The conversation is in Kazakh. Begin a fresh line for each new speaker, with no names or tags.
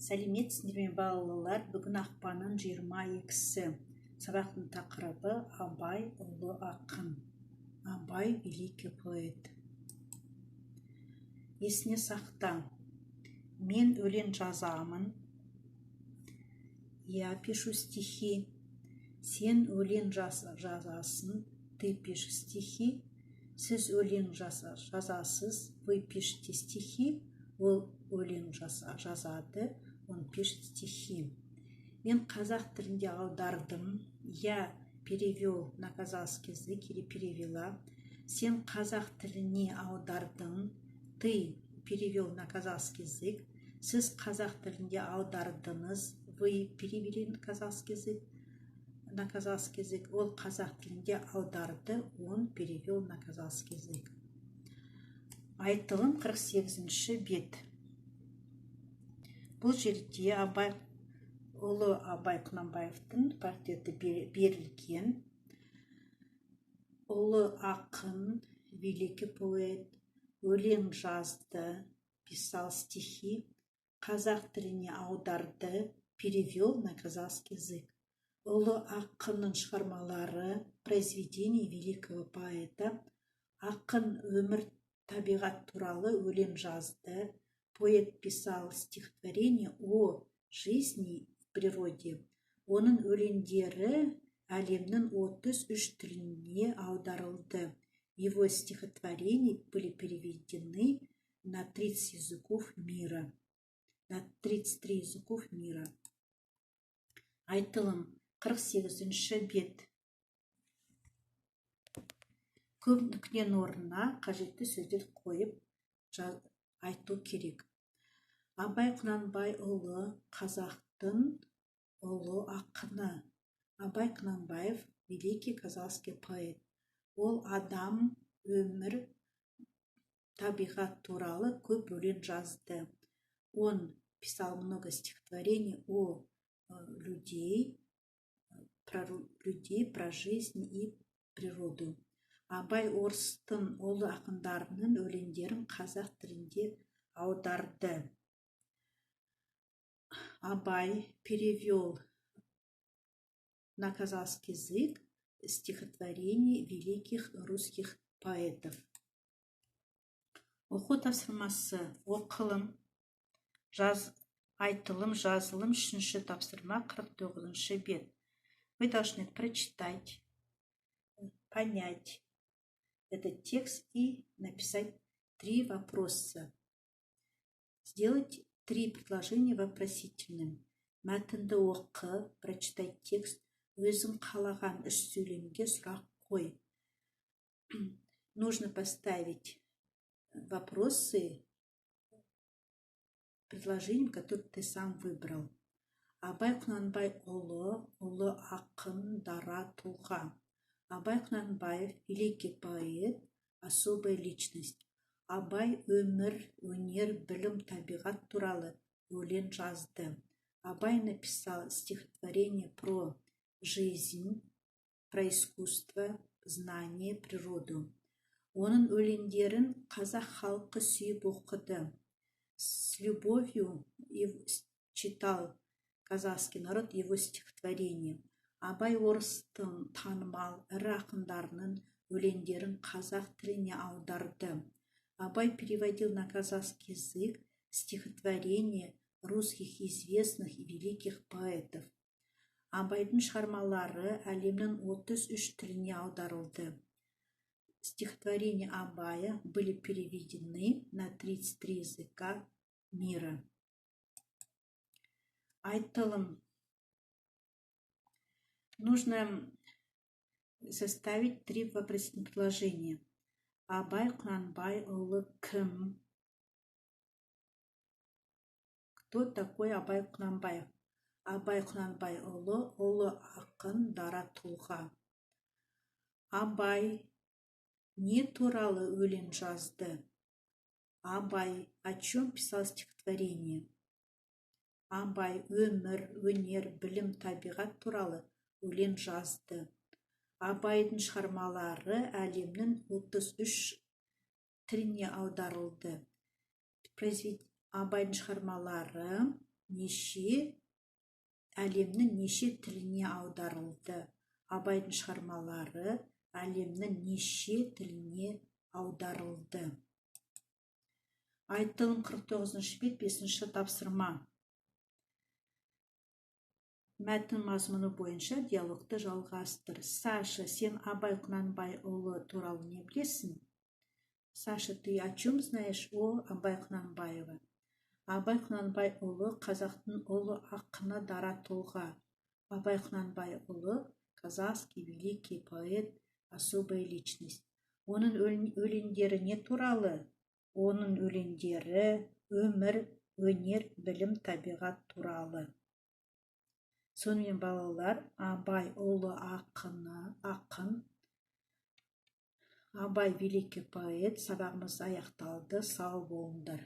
Сәлеметсіңдер ме, балалар! Бүгін ақпанның 22-сі. Сабақтың тақырыбы: Абай – ұлы ақын. Абай – великий поэт. Есіне сақта. Мен өлең жазамын. Я пишу стихи. Сен өлең жазасың. Ты пишешь стихи. Сіз өлең жазасыз. Вы пишете стихи. Ол өлең жазады. Он пишет стихи. Мен қазақ тілінде аудардым. Я перевел на казахский язык или перевела. Сен қазақ тіліне аудардың. Ты перевел на казахский язык. Сіз қазақ тілінде аудардыңыз. Вы перевели на казахский язык. На казахский язык. Ол қазақ тілінде аударды. Он перевел на казахский язык. Айтылым, 48 бет. Бұл жерде Абай, ұлы Абай Құнанбаевтың портреті берілген. Ұлы ақын, великий поэт, өлең жазды, писал стихи, қазақ тіліне аударды, перевел на казахский язык. Ұлы ақынның шығармалары, произведения великого поэта. Ақын өмір, табиғат туралы өлең жазды. Поэт писал стихотворение о жизни в природе. Оның өлеңдері әлемнің 33 тіліне аударылды. Его стихотворения были переведены на 30 языков мира. На 33 языков мира. Айтылым, 48 бет. Көп нүктенің орнына қажетті сөздер қойып айту керек. Абай Құнанбайұлы – қазақтың ұлы ақыны. Абай Құнанбаев – великий казахский поэт. Ол адам, өмір, табиғат туралы көп өлең жазды. Он писал много стихотворений о людей, про людей, про жизнь и природу. Абай орыстың ұлы ақындарының өлеңдерін қазақ тілінде аударды. Абай перевел на казахский язык стихотворений великих русских поэтов. Оқу тапсырмасы: оқылым, жаз, айтылым, жазылым, үшінші тапсырма, 49 бет. Вы должны прочитать, понять этот текст и написать три вопроса. Сделать три предложения вопросительным. Мәтінді оқы, прочитай текст, өзің қалаған үш сөйлемге сұрақ қой. Нужно поставить вопросы предложением, которые ты сам выбрал. Абай Құнанбайұлы – ұлы ақын, дара тұлға. Абай Құнанбаев – великий поэт, особая личность. Абай өмір, өнер, білім, табиғат туралы өлең жазды. Абай написал стихотворение про жизнь, про искусство, знание, природу. Оның өлеңдерін қазақ халқы сүйіп оқыды. С любовью читал казахский народ его стихотворение. Абай орыстың танымал ірі ақындарының өлеңдерін қазақ тіліне аударды. Абай переводил на казахский язык стихотворения русских известных и великих поэтов. Абайдың шығармалары әлемнің 33 тіліне аударылды. Стихотворения Абая были переведены на 33 языка мира. Айтылым. Нужно составить три вопросительных предложения. Абай Құнанбайұлы кім? Кто такой Абай Құнанбаев? Абай Құнанбайұлы – ұлы ақын, дара тұлға. Абай не туралы өлең жазды? Абай о чем писал стихотворение? Абай өмір, өнер, білім, табиғат туралы өлең жазды. Абайдың шығармалары әлемнің 33 тіліне аударылды. Абайдың шығармалары неше әлемнің неше тіліне аударылды? Абайдың шығармалары әлемнің неше тіліне аударылды? Айтылым, 49 бет, 5 тапсырма. Мәтін мазмұны бойынша диалогты жалғастыр. Саша, сен Абай Құнанбайұлы туралы не білесің? Саша, ты о чем знаешь о Абай Құнанбаева? Абай Құнанбайұлы — қазақтың ұлы ақыны, дара тұлға. Абай Құнанбайұлы — казахский великий поэт, особая личность. Оның өлеңдері не туралы? Оның өлеңдері өмір, өнер, білім, табиғат туралы. Сонымен, балалар, Абай — ұлы ақын, Абай — великий поэт. Сабағымыз аяқталды. Сау болыңдар.